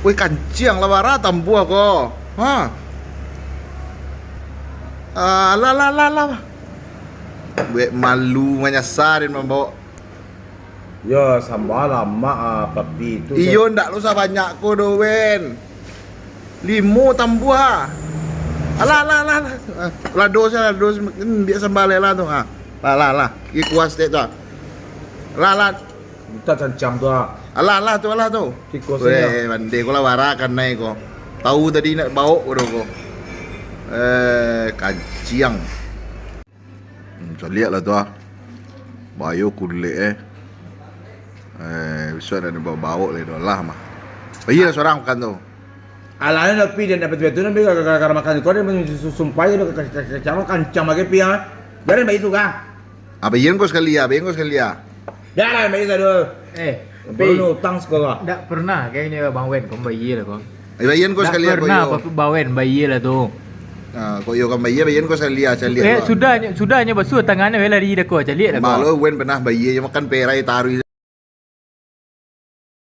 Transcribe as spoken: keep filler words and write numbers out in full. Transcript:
Weh, kanciang lah bara tambuah ko. Ha. Alah, lah, lah, lah. Buek malu manyasa den mambao. Yo, sambah lamak ah, papi tu. Iyo, ndak lo sabanyak ko doh, Wen. Limo tambuah. Alah, alah, alah, alah. Ah, lado sajo, lado sajo. Hmm, biak sambah lah tu. Ah. Lah, lah, lah. Ikuah saketek tu. Ah. Lah, lah. Minta cancang tu ah. Alah, alah tu, alah tu. Kiko sajo. Weh, pandai ko lah bara kanai ko. Tahu tadi nak baok ko doh ko. Eh, kanciang. Hmm, caliak lah tu ah. Bayo kulek eh. Eh, bisuak nak baok-baok lai doh lah mah. Iyo lah surang makan tu. Alah, nyo tapi dia dapat betul, tapi gara-gara makan tu, dia sumpah je, kancang lagi pi ah. Jangan baik tu kah? Ah, bayia ko sakali ah, bayia ko sakali ah. Dah lah, bayia sado. Eh, Bruno, utang sekolah. Ndak pernah kayaknya Bang Wen, kau bayia lah kau. Eh, bayia ko sakali ah, pernah, Bang Wen, bayia lah tu. Ah, kok iyo kan bayia, bayia ko sakali ah, caliak. Eh, sudah, sudah nyo basuah tangan, eh, lari dah ko, caliak dah ko. Malu Wen pernah bayia, makan perai taruih